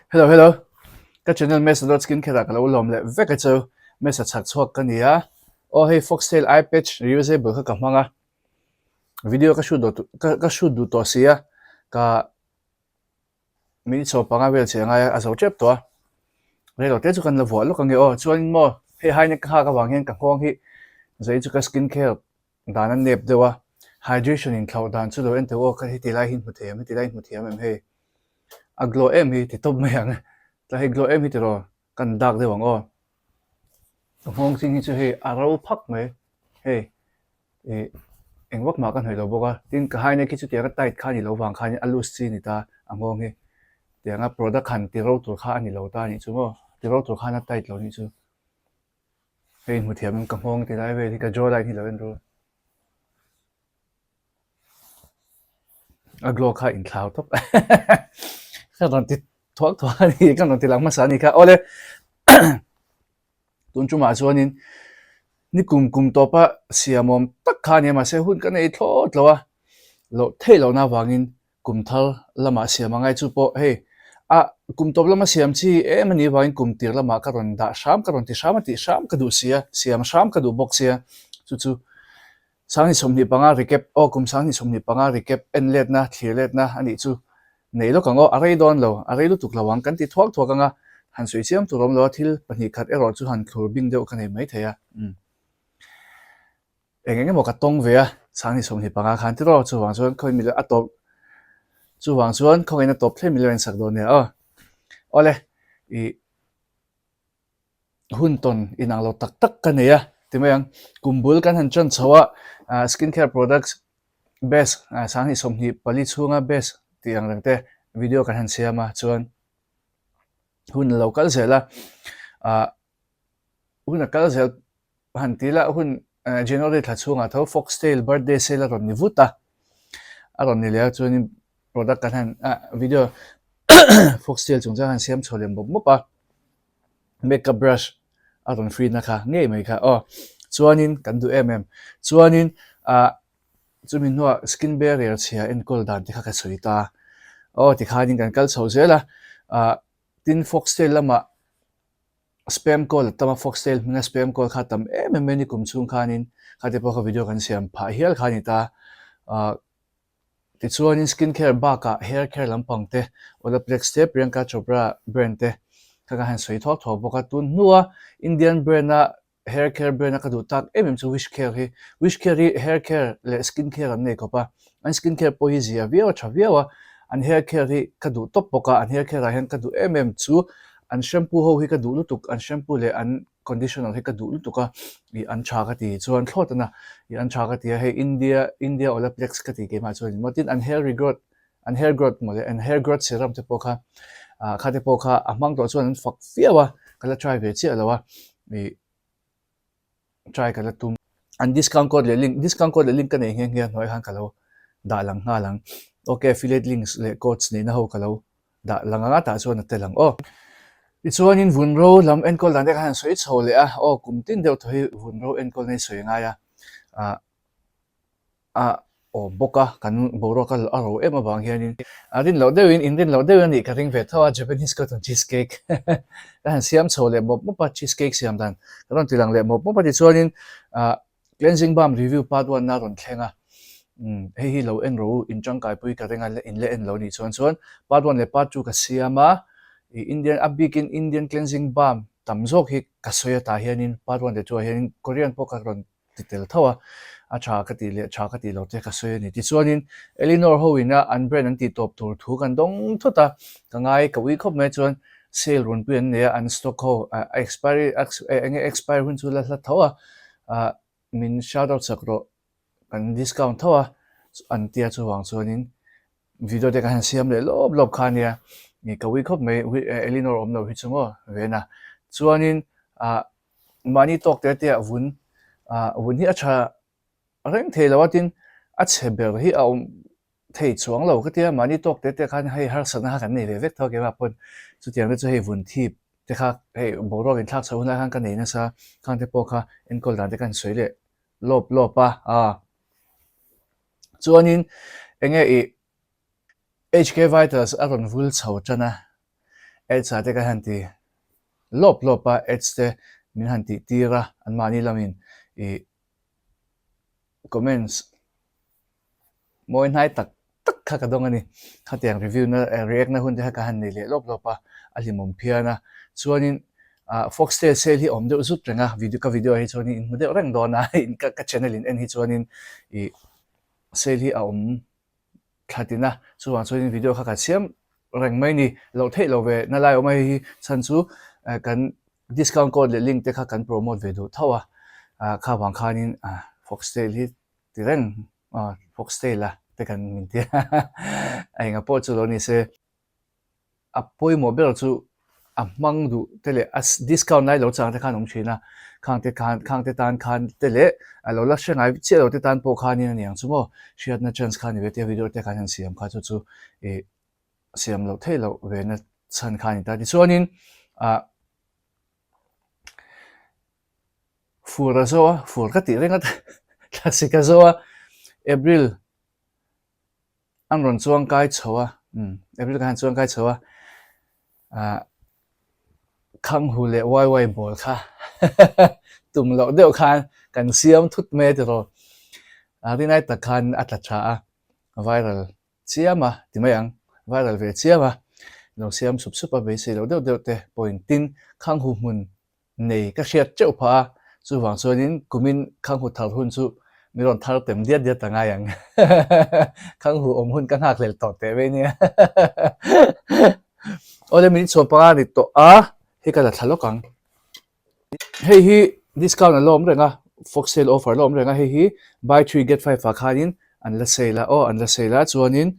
Hello hello ka channel Mesa dot skin care ah ka lo lawm leh vek a chu Mesa chhak chhuak ka ni a aw hei foxtail eye patch reusable kha ka hmang a video ka shoot duh ka shoot duh tawh si a ka Minute 15 vel che angai a, a zo tep tawh a. Reilo te chu kan la vuah lawk ange aw. Chuanin maw hei haina ka nghak avang hian ka nghawng hi zai chu ka skin care dan a nep deuh a. Hydration in thlauh dan chu lo en teh aw ka heti lai hi hmu thei em heti lai hi hmu thiam em hei. A glow em hi ti tawp mai ang. Tlai hei glow em hi tiraw kan dak deuh ang aw. Ka nghawng ching hi chu hei a ro phak mai hei. Ih eng vak mah ka hnawih lo bawk a, tin ka haina khi chutianga tight kha a ni lo vang khanin a loose chi a ni ta a nghawng hi. Tianga product han ti ro tur kha a ni lo ta a nih chu maw, ti ro tur khan a tight lo nih chu. Hei hmu thiam in ka nghawng ti lai vel hi ka jaw line hi lo en ru. A glow kha inthlau tawp ka rawn ti thuak thuak a ni ka rawn ti lang hmasa a ni kha awle. Tun tumah chuanin ni kum kum tawpa siamawm tak kha a ni a, mahse hun ka nei thlawt lo a, loh theih lohna avangin kum thar lamah siam a ngai chu pawh hei a kum tawp lama siam chi em a nih avangin kum tir lamah ka rawn dah hram ka rawn ti hram a tih hram ka duh si a, siam hram ka duh bawk sia chu chu 2025 recap aw kum 2025 recap en letna thlir letna a nih chu Nei lawk ang aw, a rei dawn lo, a rei lutuk lo ang kan ti thuak thuak ang a, han sawi chiam tur awm lo a, thil pahnih khat erawh chu han thlur bing deuh ka nei mai thei a, umm. Eng eng emaw ka tawng ve a, 2025 khan tiraw, chuvang chuan khawi mila a tawp, chuvang chuan khawngaihna tawp thleng mila in sak dawn nia aw. Awle, ih. Hun tawn inang lo tak tak ka nei a ti mai ang. Kum bul kan han ṭan chho a, skin care products best 2024 chhunga best tih ang reng te video kan han siam a chuan hun a lo kal zel a, hun a kal zel han ti la hun January thla chhungah tho Foxtail birthday sale a rawn ni vut a, a rawn ni leh a chuanin product kan han video Foxtail chungchang han siam chho leh mawp mawp a. Makeup brush a rawn free na kha ngei mai kha aw chuanin kan duh em em chuanin ah chumi hnuah skin barrier chhia enkawl dan te kha ka sawi ta aw tikhanin kan kal chho zel a ah tin foxtail lamah spam call a tam a foxtail hminga spam call kha a tam em em mai a ni kum chhung khanin khati pawh kha video kan siam phah hial kha a ni ta ah. Tichuanin skin care bakah hair care lampang te, Olaplex te, Priyanka Chopra brand te kha ka han sawi thuak thuak bawk a. Tun hnua Indian brand a hair care brand a ka duh tak em em chu Wish Care hi. Wish Care hi hair care leh skin care an nei khawp a, an skin care pawh hi zia viau a tha viau a, an hair care hi ka duh tawp bawk a, an hair care ah hian ka duh em em chu an shampoo ho hi ka duh lutuk, an shampoo leh an conditioner hi ka duh lutuk a, ih an tha ka ti chuan thlawt a na, ih an tha ka ti a hei India India Olaplex ka ti keimah chuan maw tin an hair regrowth an hair growth maw le an hair growth serum te pawh kha ah kha te pawh kha a hmang tawh chuan an fak viau a ka la try ve chiah lo a ih try ka la tum. An discount code leh link discount code leh link ka nei nghe nghe a hnuaiah khan ka lo dah lang nghal ang ok affiliate links leh codes neihna ho ka lo Dah lang anga tah chuan a tel ang aw. Tichuanin vun ro lam enkawl dan te khan han sawi chho leh a, aw kum tin deuh thaw hi vun ro enkawl na hi sawi a ngai a, ah a awm bawk a, kan boruak a a ro em avang hianin a rin loh deuhin in rin loh deuhin a nih ka ring ve tho a, Japanese cotton cheese cake ka han siam chho leh mawp mawp a, cheese cake siam dan ka rawn ti lang leh mawp mawp a tichuanin ah Cleansing balm review part one na rawn thleng a, umm hei hi lo en rawh u, in tangkaipui ka ring a, in la en lo nih chuan chuan part one leh part two ka siam a, ih Indian a bikin Indian cleansing balm tam zawk hi ka sawi a tah hianin part one leh two ah hianin Korean pawh ka rawn ti tel tho a, a tha ka tih leh tha ka tih lo te ka sawi a ni. Tichuanin Eleanor ho ina an brand an tih tawp tur thu kan dawng thut a, ka ngai ka ui khawp mai chuan sale runpui an nei a, an stock ho a expiry eng nge expire hun chu la hla tho a, ah min shout out sak rawh kan discount tho a an tia chuvang chuanin video te kan han siam leh lawp lawp kha ania ni ka ui khawp mai Eleanor awm lo hi chu maw vena chuanin ah mahni tawk te te ah vun ah vun hi a tha reng thei lo a tin a chhe ber hi a awm thei chuang lo ka tia mahni tawk te te khan hei harsatna kha kan nei ve vek tho a keimah pawn chutiang te chu hei vun thip te kha hei boruak inthlak chho hunlai khan ka nei nasa khang te pawh kha enkawl dan te khan sawi leh lawp lawp a ah chuanin enge ih HK Vitals a rawn vul chho tan a. Ads ah te kan han ti lawp lawp a, ads te min han tih tir a, anmahni lamin ih comments mawi hnai tak tak kha ka dawng a ni. Khatiang review na react na hun te kha ka han nei leh lawp lawp a, a hlimawm phian a. Chuanin ah Foxtail sale hi a awm deuh zut reng a, video ka video ah hi chuanin in hmu deuh reng dawn a, ka channel in en hi chuanin ih sale hi a awm thla tin a, chuvang chuanin video kha ka siam reng mai ni, loh theih lo ve na lai awm a hei hi chhan chu kan discount code leh link te kha kan promote ve duh tho a, kha vang khanin Foxtail hi ti reng Foxtail a te kan min ti a, a enga pawh chu lo ni se. A pawimawh ber chu a hmang duh te leh a discount lai lo chang te khan awm thin a, khang te khan khang te tan khan te leh a lo la hre ngai chiah lo te tan pawh khanin a ni ang chu maw hriatna chance kha ni ve tia video te khan hian siam kha chu chu ih siam loh theih loh ve na chhan kha a ni ta. Tichuanin ah fur a zo a, fur ka tih reng a thlasik a zo a, April An rawn chuang kai chho a, umm April khan an chuang kai chho a, ah Khanghu leh YY ball kha tum loh deuh khan kan siam thut mai a tiraw. Ah rinai tak khan a tla tha a, viral chiam a ti mai ang, viral ve chiam a, lo siam sup sup a beisei loh deuh deuh te pawhin tin Khanghu hmun nei ka hriat teuh phah a, chuvang chuanin kumin Khanghu thar hun chu mi rawn thar tem diat diat ta ngai ang. Khanghu awm hun ka nghak hlel tawh teh mai nia. Awle minute chhuan panga ni tawh a, hei ka la thla lawk ang. Hei hi discount a la awm reng a, Foxtail offer a la awm reng a, hei hi buy three get five ah khanin an la sale a, aw an la sale a, chuanin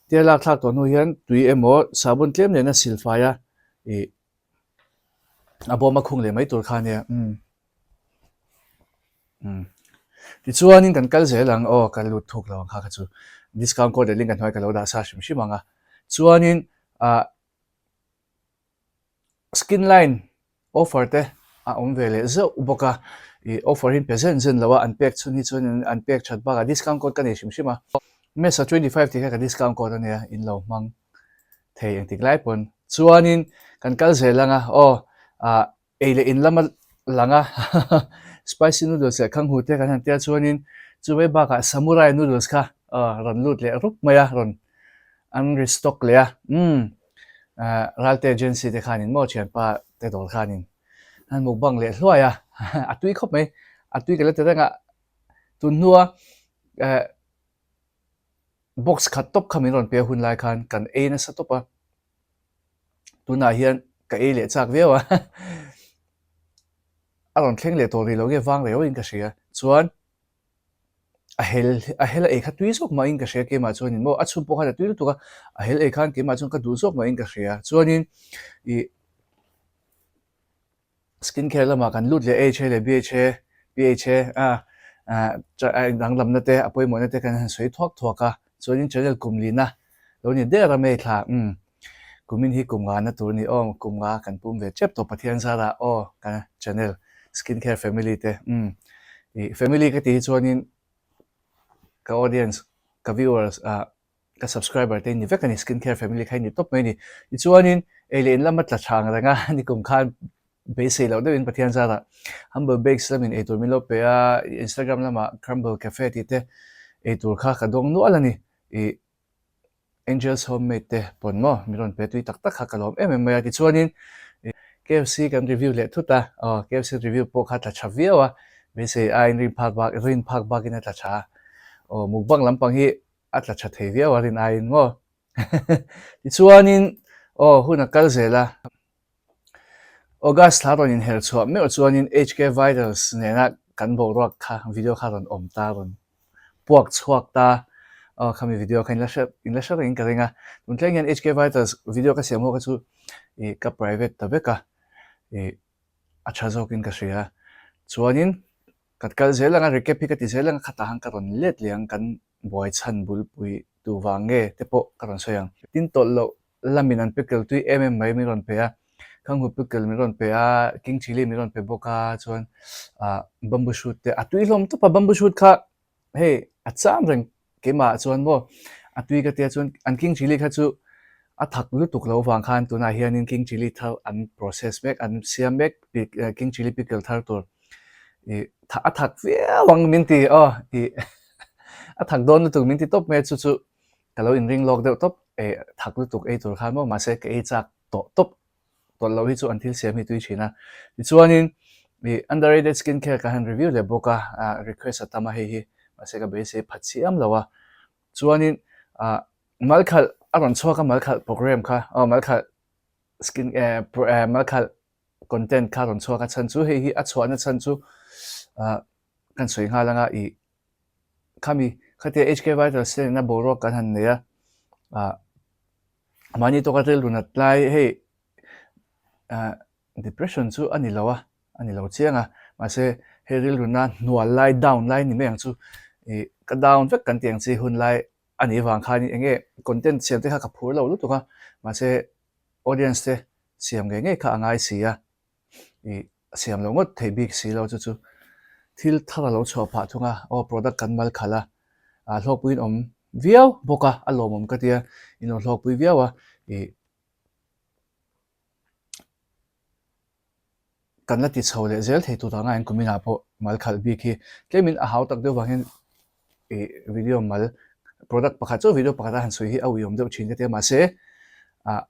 tia lak thlak tawh hnu hian tui emaw sabun tlem nena silfai a ih A bawm a khung leh mai tur kha ania umm umm tichuanin kan kal zel ang aw ka lut thuk lo ang kha kha chu discount code leh link a hnuai ka lo dah sa hrim hrim ang a chuanin ah skin line offer te a awm ve leh zeuh bawk a ih offer hi an pe zen zen lo a an pek chhun hi chuan an pek that bakah discount code ka nei hrim hrim a mesa 25 tih kha ka discount code ania in lo hmang. thei engtik lai pawn chuanin kan kal zel ang a aw ah ei leh in lama lang a spicy noodles leh khanghu te kan han tia chuanin chu mai bakah samurai noodles kha aw rawn lut leh rup mai a rawn an restock leh a umm ah Ralte agency te khanin maw thianpa te dawr khanin an mukbang leh hluai a a tui khawp mai a tui ka la ti reng a tun hnua eh. Box khat tawp kha min rawn pe hun lai khan kan ei nasa tawp a, tunah hian ka ei leh chak viau a, a rawn thleng leh tawh rih lo nge vang reuhin ka hria, chuan a hel a hel a ei kha tui zawk mahin ka hria keimah chuanin maw a chhun pawh khan a tui lutuk a, a hel ei khan keimah chuan ka duh zawk mahin ka hria, chuanin ih. Skin care lamah kan lut leh AHA leh BHA, PHA a a danglamna te a pawimawhna te kan han sawi thuak thuak a, chuanin channel kum lina lo ni der a mai thla umm kumin hi kum nga na tur a ni aw kum nga kan pum ve tep tawh Pathian zarah aw ka channel skin care family te umm ih family ka tih hi chuanin ka audience ka viewers ah Ka subscriber te ni vek a ni, skin care family kha i ni tawp mai a ni. Tichuanin ei leh in lama tla chhang reng a, nikum khan beisei loh deuhin Pathian zarah Humble Bakes lamin eitur min lo pe a, Instagram lamah Crumble Cafe tih te eitur kha ka dawng nual a ni. Ih Angels Homemade te pawn maw min rawn pe tui tak tak kha ka lawm em em mai a. Tichuanin KFC kan review leh thut a, aw KFC review pawh kha tla tha viau a, beisei aiin rin phak bak rin phak bakin a tla tha a. Aw mukbang lampang hi a tla tha thei viau a rin aiin maw. Tichuanin aw hun a kal zel a, August thla rawn inher chhuah meuh chuanin HK Vitals nena kan boruak kha video kha rawn awm ta rawn puak chhuak ta aw khami video kha in la hre in la hre rengin ka ring a, tun thleng hian HK Vitals video ka siam ho kha chu ih ka private ta vek a ih a tha zawkin ka hria chuanin ka kal zel ang a recap hi ka ti zel ang a khatah khan ka rawn let leh ang kan buai chhan bulpui tu vang nge te pawh ka rawn sawi ang. Tin tawlh loh lamin an pickle tui em em mai min rawn pe a, khanghu pickle min rawn pe a, king chilli min rawn pe bawk a, chuan ah bamboo shoot te a tui hlawm tawp a, bamboo shoot kha hei a cham reng keimah ah chuan maw a tui ka tia chuan an king chilli kha chu. A thak lutuk lo vang khan tunah hianin king chilli thar an process mek, an siam mek king chilli pickle thar tur ih a thak viau ang min ti aw ih a thak dawn lutuk min ti tawp mai a chu chu ka lo inring lawk deuh tawp eh thak lutuk ei tur khan maw mahse ka ei chak tawh tawp tawlh loh hi chu an thil siam hi tui thin a. Tichuanin ih underrated skin care ka han review leh bawk a, request a tam a hei hi mahse ka beisei phat chiam lo a. Chuanin ah malkhalh a rawn chhuak a malkhalh program kha aw malkhalh skin eh malkhalh content kha a rawn chhuak a chhan chu hei hi a chhuahna chhan chu ah kan sawi nghal anga ih khami khatia HK Vitals te nena boruak kan han nei a ah mahni tawka rilru nat lai hei ah depression chu a ni lo a a ni lo chiang a mahse hei rilru na hnual lai down lai ni mai ang chu ih ka down vek kan tih ang chi hun lai a nih vang khanin eng nge content siam te kha ka phur lo lutuk a mahse audience te siam ngei ngei kha a ngai si a ih siam lo ngawt thei bik si lo chu chu thil thar a lo chhuah phah thung a aw product kan mal khalh a ah hlawkpuiin awm viau bawk a a lawmawm ka tia in lo hlawkpui viau a ih kan la ti chho leh zel thei tur anga engkum inah pawh mal khalh bik hi tlemin a hau tak deuh vang hian ih video mal product pakhat chu video pakhat a han sawi hi a uiawm deuh thin ka tia mahse ah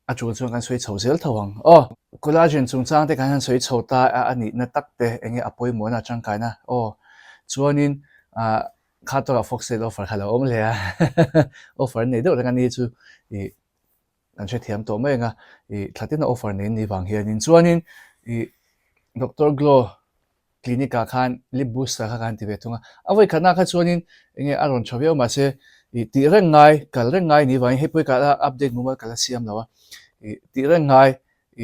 a tul chuan kan sawi chho zel tho ang aw. Collagen chungchang te kan han sawi chho ta a a nihna tak te enge a pawimawhna a tangkaina aw chuanin ah kha tawkah foxtail offer kha lo awm hle a offer an nei deuh reng a ni chu ih kan hrethiam tawh mai ang a ih thla tina offer nei an nih vang hianin chuanin ih Doctor Glow clinic ah khan lip booster kha kan ti ve thung a a vawi khatna kha chuanin eng nge a rawn tha viau mahse ih tih reng ngai kal reng ngai ni vangin hei pawh hi ka la update mumal ka la siam lo a ih tih reng ngai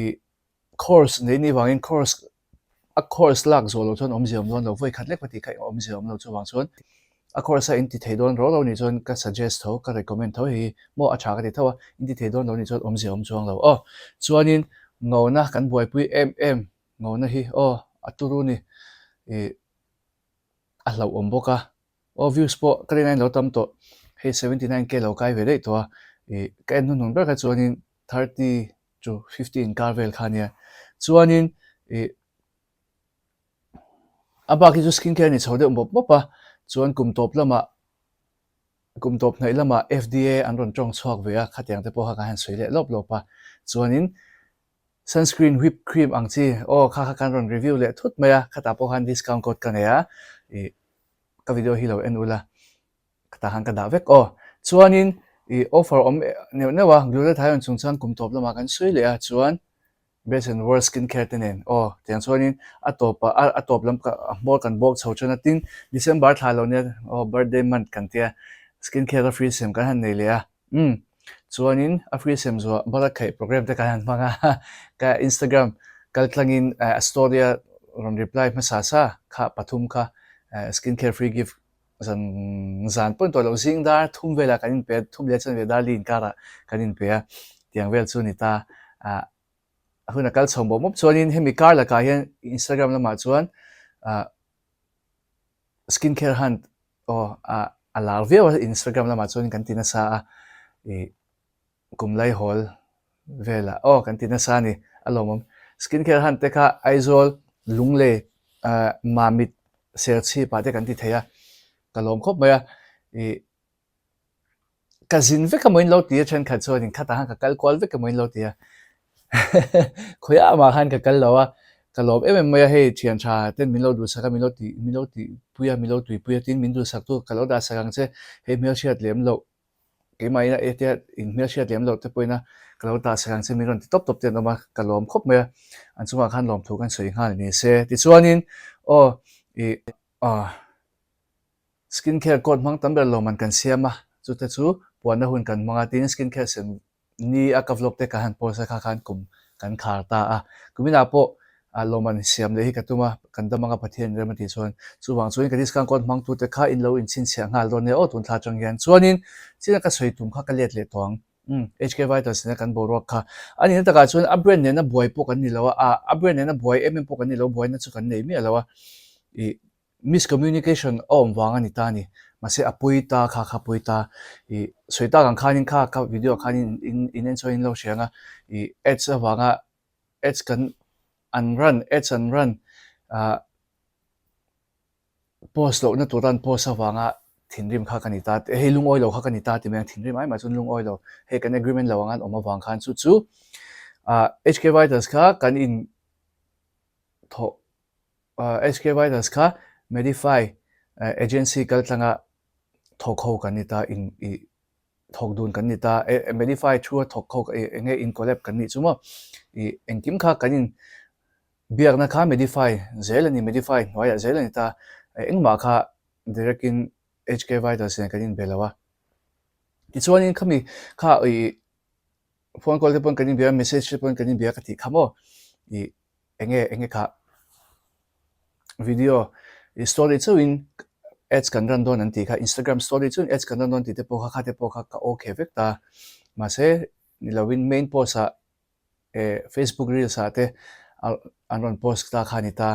ih course nei ni vangin course a course lak zawh loh chuan awmzia awm dawn lo vawi khat lek pahnih kha awmzia awm lo chuvang chuan a course a inti thei dawn ro ro nih chuan ka suggest tho ka recommend tho hei hi maw a tha ka ti tho a inti thei dawn lo nih chuan awmzia awm chuang lo aw chuanin ngona kan buaipui em em Ngona hi aw a turu ni ih a hlauhawm bawk a, aw views pawh ka rin aiin lo tam tawh, hei 79k lo kai ve daih tawh a, ih ka en hnuhnun ber kha chuanin 30 to 50 inkar vel kha ania, chuanin ih a bak hi chu skin care a ni chho deuh mawp mawp a, chuan kum tawp lamah kum tawp hnaih lamah FDA an rawn tawng chhuak ve a, khatiang te pawh kha kan han sawi leh lawp lawp a, chuanin Sunscreen whip cream ang chi aw kha kha kan rawn review leh thut mai a, khatah pawh khan discount code ka nei a, ih ka video hi lo en ula khatah khan ka dah vek aw. Chuanin ih offer awm neuh neuh a, glutathione chungchang kum tawp lamah kan sawi leh a, chuan best and worst skin care te nen aw tiang chuanin a tawpah a tawp lam a hmawr kan bawk chho chuan a tin December thla lo nia aw birthday month kan tia skin care a free sem kan han nei leh a. Umm. Chuanin a free sem zuah Barakhaih program te kan han hmang a, ka Instagram kal tlangin a story a rawn reply hmasa sa kha pathum kha skin care free gift zan zan pawhin tawh loh zing dar thum velah kan inpe a, thum leh chanve dar li inkarah kan inpe a, tiang vel chu ni ta. Ah hun a kal chho mawp mawp chuanin hemi kar lakah hian Instagram lamah chuan ah skin care hunt Aw, a a lar viau a, Instagram lamah chuan kan ti nasa a, ih kum laihawl velah aw kan ti nasa a ni, a lawmawm. Skin care han te kha Aizawl, Lunglei, ah Mamit, Serchhip ah te kan ti thei a, ka lawm khawp mai a, ih Ka zin vek emaw in lo ti a thenkhat chuan in khatah khan ka kal kual vek emaw in lo ti a khawiah amah khan ka kal lo a ka lawm em em mai a hei thian tha ten min lo duhsak a min lo ti min lo tih pui a min lo tui pui a tin min duhsak tu ka lo dah sak ang che hei hmelhriat lem loh keimah ina hetia in hmelhriat lem loh te pawhin a ka lo dah sak ang che min rawn ti tawp tawp te an awm a ka lawm khawp mai a an chungah khan lawmthu kan sawi nghal ni se tichuanin aw ih aw. Skin care code hmang tam ber lawmman kan siam a, chute chu puanna hun kan hmang a, tin skin care sem ni a ka vlog te ka han post a kha khan kum kan khar ta a, kuminah pawh lawmman siam leh hi ka tum a, kan dam anga Pathian rem a tih chuan chuvang chuan ka discount code hmang tute kha in lo inchhinchhiah nghal dawn nia aw tun thla atang hian chuanin china ka sawi tum kha ka let leh tawh ang. Umm HK Vitals nena kan boruak kha a nihna takah chuan a brand nena buai pawh kan ni lo a, a brand nena buai em em pawh kan ni lo, buaina chu kan nei miah lo a, ih. Miscommunication a awm vang a ni ta a ni. Mahse a pawi ta kha kha pawi ta. Ih sawi tak ang khanin kha ka video ah khanin in in en chuan in lo hria ang a, ih ads avanga ads kan an run ads an run ah post lohna tura an post avanga thinrim kha ka ni ta hei lungawi lo kha ka ni ta ti mai ang thinrim ai mah chuan lungawi lo hei kan agreement lo anga an awm avang khan chu chu ah HK Vitals kha kan in thawh HK Vitals kha Medify agency kal tlanga thawk ho kan ni ta in ih thawk dun kan ni ta Medify thu a thawk ho eng nge in collab kan nih chu maw ih engkim kha kan in biakna kha Medify zel a ni Medify hnuaiah zel a ni ta engmah kha direct in HK Vitals nen kan inbe lo a tichuanin khami kha ih phone call te pawn kan inbia message te pawn kan inbia ka tih kha maw ih enge enge kha video ih story chauhin ads kan run dawn an tih kha Instagram story chauhin ads kan run dawn tih te pawh kha kha te pawh kha ka okay vek ta mahse ni lovin main post ah eh Facebook reels ah te an rawn post ta kha a ni ta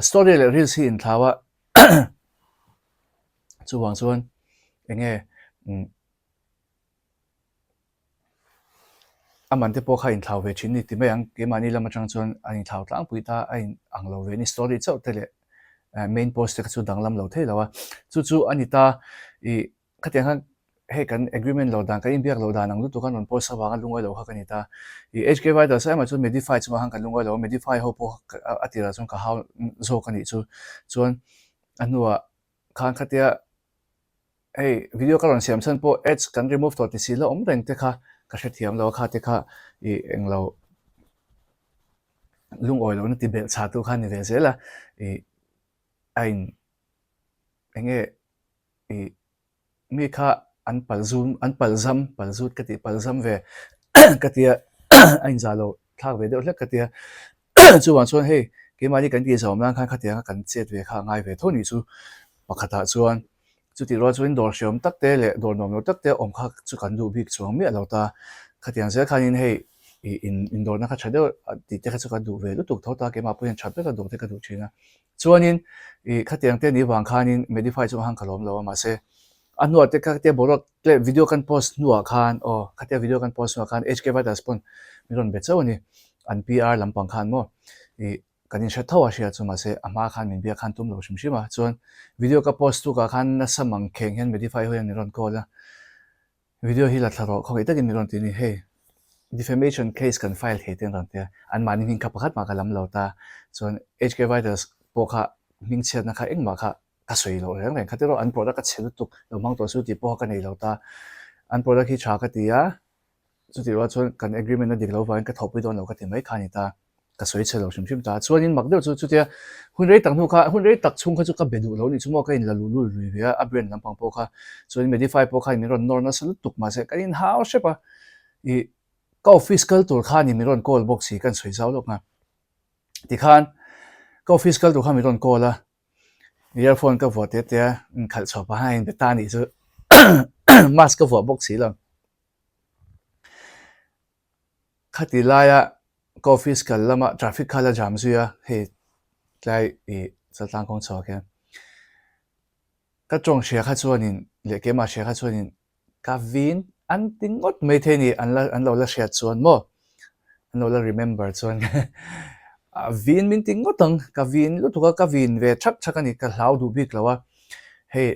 story leh reels hi inthlau a chuvang chuan enge umm. A man te pawh kha inthlau ve thin ni ti mai ang, keimahni lam atang chuan a inthlau tlangpui ta a in ang lo ve ni, story chauh te leh main post te kha chu danglam lo thei lo a, chu chu a ni ta ih khatiang khan hei kan agreement lo dan kan inbiak loh dan ang lutuk a rawn post avanga lungawi lo kha ka ni ta, ih HK Vitals emah chuan Medify chungah khan kan lungawi lo a, Medify ho pawh a tirah chuan ka hau zawk a nih chu, chuan a hnuah khan khatia Hei video ka rawn siam chhan pawh ads kan remove tawh ti si la awm reng te kha ka hrethiam lo a kha te kha ih englo lungawi lohna ti belh chhah tu kha ni ve zel a ih a in enge ih mi kha an pal zum an pal zam pal zut ka tih pal zam ve ka tia a inzah lo thlak ve deuh hlek ka tia chuvang chuan hei keimahni kan tih zawm nan khan khatianga kan chet ve kha a ngai ve tho ni chu pakhatah chuan chutih rual chuan dawr hreawm tak te leh dawr nuam lo tak te awm kha chu kan duh bik chuang miah lo ta khatiang zel khanin hei ih in indawrna kha tha deuh tih te kha chu ka duh ve lutuk tho ta keimah pawh hian tha vek a dawr te ka duh thin a chuanin ih khatiang te nih vang khanin Medify chungah khan ka lawm lo a mahse A hnuah te kha khatia boruak leh video kan post hnuah khan aw khatia video kan post hnuah khan HK Vitals pawn min rawn be chauh a ni. An PR lampang khan maw ih kan inhre tho a hria chu mahse a hma khan min biak khan tum lo hrim hrim a. Chuan video ka post tukah khan nasa mang kheng hian Medify ho hian min rawn call a, video hi la thla rawh khawngaih takin min rawn ti a ni. Hei defamation case kan file thei te an rawn ti a, anmahni hming kha pakhat mah ka lam lo ta. Chuan HK Vitals pawh kha hmingchhiatna kha engmah kha ka sawi loh reng reng kha tiraw an product a chhe lutuk lo hmang tawh chu tih pawh ka nei lo ta an product hi tha ka ti a chutih rual chuan kan agreement a dik lo vangin ka thawhpui dawn lo ka ti mai kha a ni ta ka sawi chhe lo hrim hrim ta chuanin mak deuh chu chutia hun rei tak hnu kha hun rei tak chhung kha chu ka be duh lo ni chu maw ka in la luh lul lui ve a a brand lampang pawh kha chuan Medify pawh khan min rawn nawr nasa lutuk mahse kan inhau hrep a ih ka office kal tur kha ni min rawn call bawk si kan sawi zau lawk a tikhan ka office kal tur kha min rawn call a Earphone ka vuah teh teh a, inkhalh chhuah pah hian be ta anih chu mask ka vuah bawk si lo. Khati laia ka office kal lama traffic kha la jam zui a, hei tlai ih Chaltlang kawng chhuak hian ka tawng hria kha chuanin leh keimah hria kha chuanin Ka vin an ti ngawt mai thei ni, an la an lo la hriat chuan maw, an lo la remember chuan vin min ti ngawt ang, ka vin lutuk a, ka vin ve thak thak a ni, ka hlau duh bik lo a, hei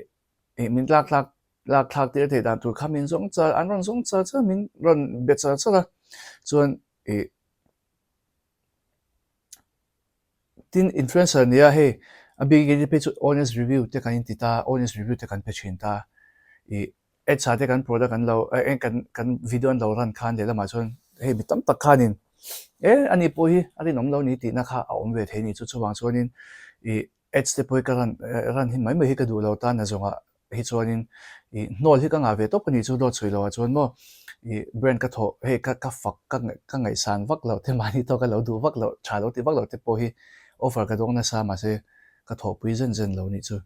ih min tlak thlak lak thlak tir theih dan tur kha min zawng char an rawn zawng char char min rawn be char char a, chuan ih Tin, influencer nia hei a bik in phei chu honest review te kan inti ta, honest review te kan pe thin ta. Ih ads ah te kan product an lo eh kan kan video an lo run khan lehlamah chuan hei mi tam tak khanin e ani pawh hi a rinawm lo ni tihna kha a awm ve thei ni chu chuvang chuanin ih ads te pawh hi ka run run hi mai mai hi ka duh lo ta na zawngah hi chuanin ih hnawl hi ka ngah ve tawp a ni chu dawt chhui loh ah chuan maw ih brand ka thawh hei ka ka fak ka ka ngaihsan vak loh te mahni tawk a lo duh vak loh tha lo ti vak loh te pawh hi offer ka dawng nasa mahse ka thawhpui zen zen lo nih chu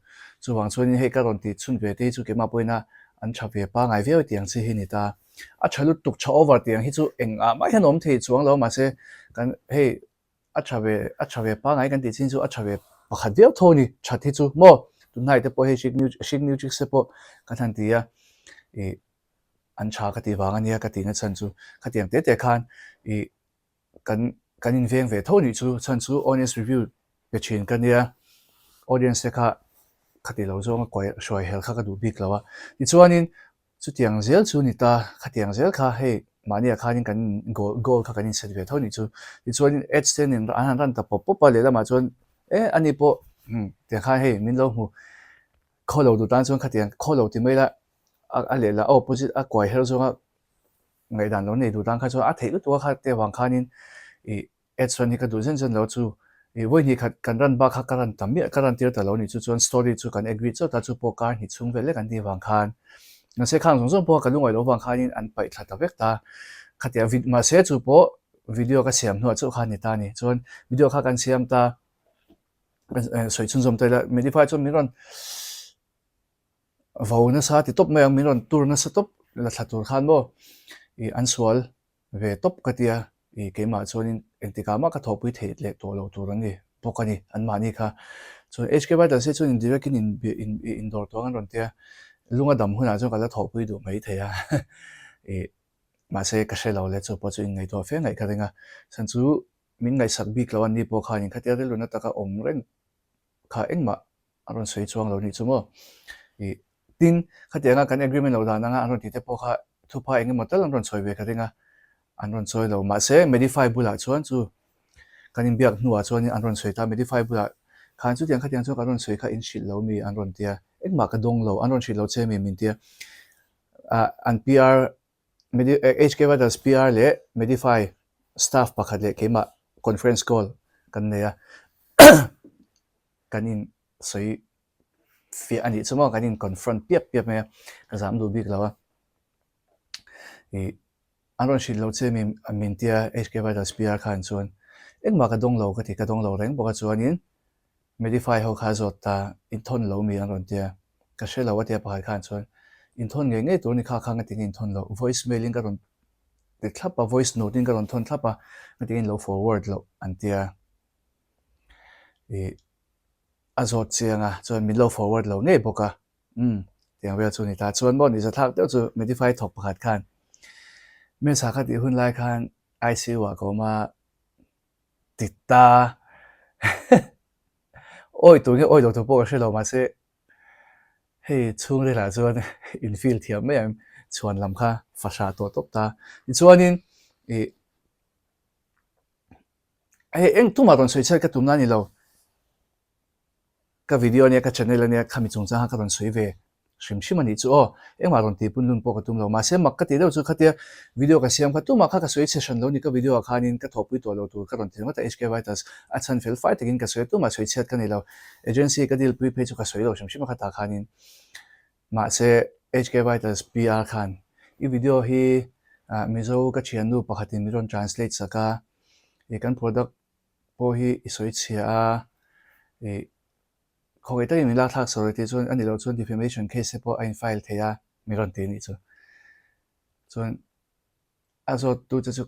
chuvang chuanin hei ka rawn tih chhun ve te hi chu keimah pawhin a an tha ve pangai viau tih ang chi hi ni ta a tha lutuk tha over tih ang hi chu engah mah hian a awm thei chuang lo mahse kan hei A tha ve, a tha ve pangai kan tih chin chu a tha ve pakhat viau tho a ni that hi chu maw tunhnai te pawh hei Chic New Chicks te pawh kan han ti a ih an tha ka tih vang a nia ka tih na chhan chu khatiang te te khan ih kan kan inveng ve tho nih chu chhan chu honest review pe thin ka nia audience te kha khati lo zawnga kuai hruai hel kha ka duh bik lo a tichuanin chutiang zel chu ni ta khatiang zel kha hei mahnia khanin kan goal goal kha kan inset ve tho nih chu tichuanin ads te nen an han run ta pawp pawp a lehlamah chuan e ani pawh umm tiang khan hei min lo hmu khaw lo duh tan chuan khatiang khaw lo ti mai la a lehla a opposite a kuai her zawnga Ngaihdan lo nei duh tan kha chuan a theih lutuk a kha te vang khanin ih ads run hi ka duh zen zen lo chu ih vawi hnih khat kan run bak kha ka run ta miah ka run tir ta lo ni chu chuan story chu kan agree chawt a chu pawh kar hnih chhung vel lek an tih vang khan mahse khang zawng zawng pawh ka lungaih loh vang khanin an paih thla ta vek ta khatia vid mahse chu pawh video ka siam hnuah chauh kha a ni ta a ni chuan video kha kan siam ta sawi chhunzawm ta ila Medify chuan min rawn Vo nasa ti tawp mai ang, min rawn tur nasa tawp la thla tur khan maw ih an sual ve tawp ka tia ih keimah chuanin engtikah mah ka thawhpui theih leh tawh lo tur an ni bawk a ni anmahni kha. Chuan HK Vitals hi chuan indirect in in indawr tawh ang an rawn tia lunga dam hunah chuan ka la thawhpui duh mai thei a ih mahse ka hre lo le chu pawh chu inngaihtuah fe ngaih ka ring a chhan chu min ngaihsak bik lo an ni pawh khanin khatia rilru na taka awm reng kha engmah a rawn sawi chuang lo nih chu maw. Ih tin, khatianga kan agreement loh dan anga an rawn tih te pawh kha thupa eng emaw tal an rawn sawi ve ka ring a, an rawn sawi lo. Mahse, Medify bulah chuan chu kan inbiak hnuah chuanin an rawn sawi ta, Medify bulah khan chutiang khatiang chuan kan rawn sawi kha in hrilh lo mi an rawn tia, engmah ka dawng lo, an rawn hrilh lo che mi min tia. Ah, an PR, Medi, HK Vitals PR leh Medify staff pakhat leh keimah conference call kan nei a. Kan in sawi fiah a nih chu maw kan in confront piap piap mai a ka zam duh bik lo a ih an rawn hrilh lo che mi min tia HK Vitals PR khan chuan engmah ka dawng lo ka ti ka dawng lo reng bawk a chuanin Medify ho kha zawt ta inthawn lo mi an rawn tia ka hre lo a tia pakhat khan chuan inthawn ngei ngei tur ni kha kha ngatinge inthawn loh voice mail in ka rawn ti thlap a voice note in ka rawn thawn thlap a ngatinge in lo forward loh an tia. Ih a zawt chiang a chuan min lo forward lo ngei bawk a umm tiang vel chu a ni ta chuan maw ni zathlak deuh chu Medify thawk pakhat khan Mesa kha tih hun lai khan ICU ah ka awm a ti ta awi tur nge awi lo tur pawh ka hre lo mahse hei chhungril ah chuan in feel thiam mai ang chhuan lam kha fahrah tawh tawp ta tichuanin ih. Hei eng tumah rawn sawi chhiat ka tumna a ni lo. Ka video ania ka channel ania khami chungchang kha ka rawn sawi ve hrim hrim a nih chu aw. Engmah rawn tih pun lun pawh ka tum lo. Mahse mak ka tih deuh chu khatia video ka siam kha tumah kha ka sawi chhe hran lo ni ka video ah khanin ka thawhpui tawh lo tur ka rawn ti ringawt a HK Vitals a chhan fel fai takin ka sawi a tumah sawi chhiat ka nei lo. Agency ka deal pui phei chu ka sawi lo hrim hrim a khatah khanin. Mahse HK Vitals PR khan i video hi Mizo ka thiannu pakhatin min rawn translate sak a, i kan product pawh hi i sawi chhia a, i khawngaih takin min lak thlak sawi tih chuan a ni loh chuan defamation case te pawh a in file thei a min rawn ti a nih chu. Chuan a zawt tu che chu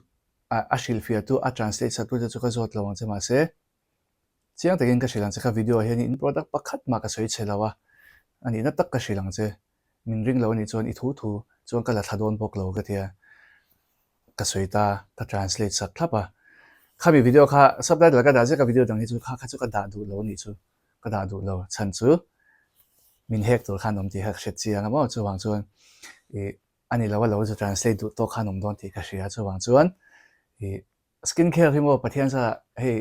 a hrilhfiah tu a translate sak tu che chu ka zawt lo ang che mahse Chiang takin ka hrilh ang che kha video ah hian in product pakhat mah ka sawi chhe lo a, a nihna tak ka hrilh ang che, min ring lo anih chuan i thu thu chuan ka la thla dawn bawk lo ka tia ka sawi ta, ka translate sak thlap a, khami video kha subtitle ka dah zek a video dang hi chu kha kha chu ka dah duh lo anih chu ka dah duh lo chhan chu min hek tur khan awm tih kha ka hre chiang a maw chuvang chuan ih a ni lo a lo zu translate duh tawk khan awm dawn tih ka hria chuvang chuan ih Skin care hi maw Pathian zara hei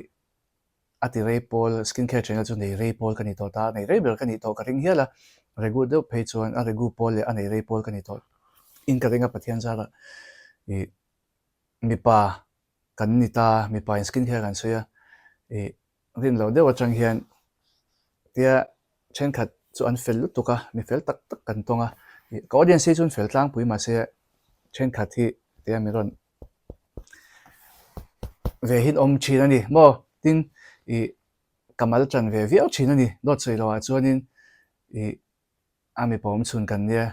a ti rei pawl skin care channel chu nei rei pawl ka ni tawh ta, nei rei ber ka nih tawh ka ring hial a, regu deuh phei chuan a regu pawl leh a nei rei pawl ka ni tawh in ka ring a Pathian zara ih mipa kan ni ta, mipa in skin care kan sawi a ih rin loh deuh atang hian tia thenkhat chu an fel lutuk a, mi fel tak tak kan tawng a, ih ka audience hi chu an fel tlangpui mahse thenkhat hi tia mi rawn ve hin awm thin a ni maw tin ih ka mal tan ve viau thin a ni dawt sawi loh ah chuanin ih a mipa awm chhun kan nia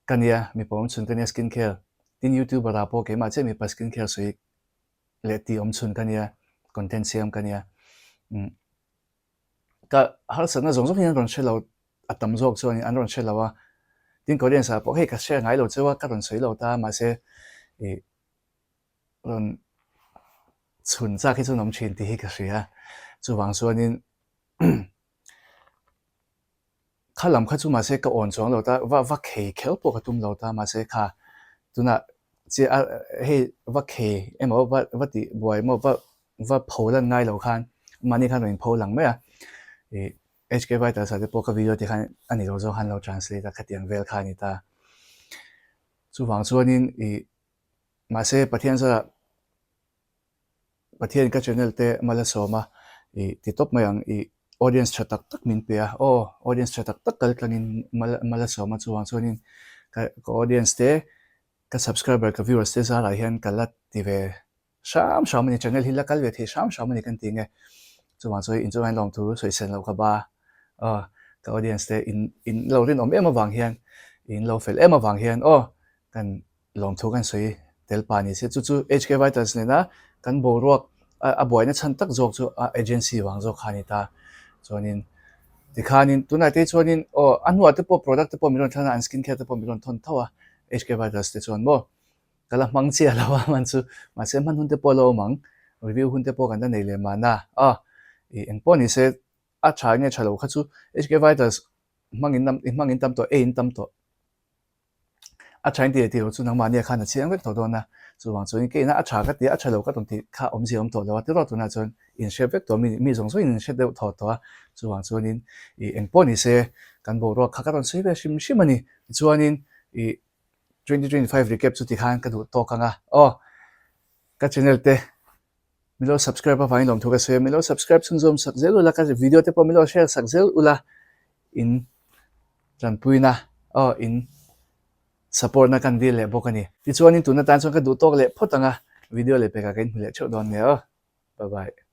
ka nia mipa awm chhun ka nia skin care tin youtuber ah pawh keimah chiah mipa skin care sawi leh tih awm chhun ka nia content siam ka nia umm. Ka harsatna zawng zawng hi an rawn hre lo, a tam zawk chuan an rawn hre lo a. Tin Koreans ah pawh hei ka hre ngai lo cheu a, ka rawn sawi lo ta mahse ih rawn chhun chak hi chu an awm thin tih hi ka hria. Chuvang chuanin Kha lam kha chu mahse ka awn chuang lo ta, va va khei kher pawh ka tum lo ta mahse kha tunah chiah a hei va khei emaw va va tih buai emaw va va pho lan ngai lo khan mahni khan rawn inpho lang mai a, ih HK Vitals ah te pawh ka video te khan a ni lo zawk khan lo translate a khatiang vel kha a ni ta. Chuvang chuanin ih mahse Pathian zarah Pathian ka channel te mal a sawm a, ih ti tawp mai ang, ih audience tha tak tak min pe a, aw audience tha tak tak kal tlangin mal mal a sawm a chuvang chuanin ka ka audience te ka subscriber ka viewers te zarah hian ka la ti ve hram hram a ni, channel hi la kal ve thei hram hram a ni kan ti nge, chuvang chuan inchungah hian lawmthu sawisel loh ka ba aw ka audience te in in lo rinawm em avang hian in lo fel em avang hian aw kan Lawmthu kan sawi tel pa ni se, chu chu HK Vitals nena kan boruak a buaina chhan tak zawk chu a agency vang zawk kha a ni ta. Chuanin tikhanin tunah te chuanin aw a hnuah te pawh product te pawh min rawn thlan a, an skin care te pawh min rawn thawn tho a HK Vitals te chuan maw ka la hmang chiah lo a hman chu mahse hman hun te pawh a la awm ang, review hun te pawh kan la nei leh mahna aw ih engpawh ni se a tha nge tha lo kha chu HK Vitals hmangin hmangin tam tawh eiin tam tawh. A tha in ti leh tih loh chu nangmahnia khan a chiang vek tawh dawn a, chuvang chuan keina a tha ka ti a, a tha lo ka rawn tih kha awmzia awm tawh lo a, tiraw tunah chuan in hre vek tawh a, mi mi zawng zawngin in hre deuh thawh tawh a, chuvang chuanin ih eng pawh ni se kan boruak kha ka rawn sawi ve hrim hrim a ni, tichuanin ih 2025 recap chu tikhan ka duh tawk ang a, aw ka channel te min lo subscribe avangin lawmthu ka sawi a, min lo subscribe chhunzawm sak zel ula, ka video te pawh min lo share sak zel ula in. Tanpuina aw in support na kan dil leh bawk a ni. Tichuanin tun atan chuan ka duh tawk leh phawt ang a, video leh pekah ka inhmu leh theuh dawn nia aw. Bye bye.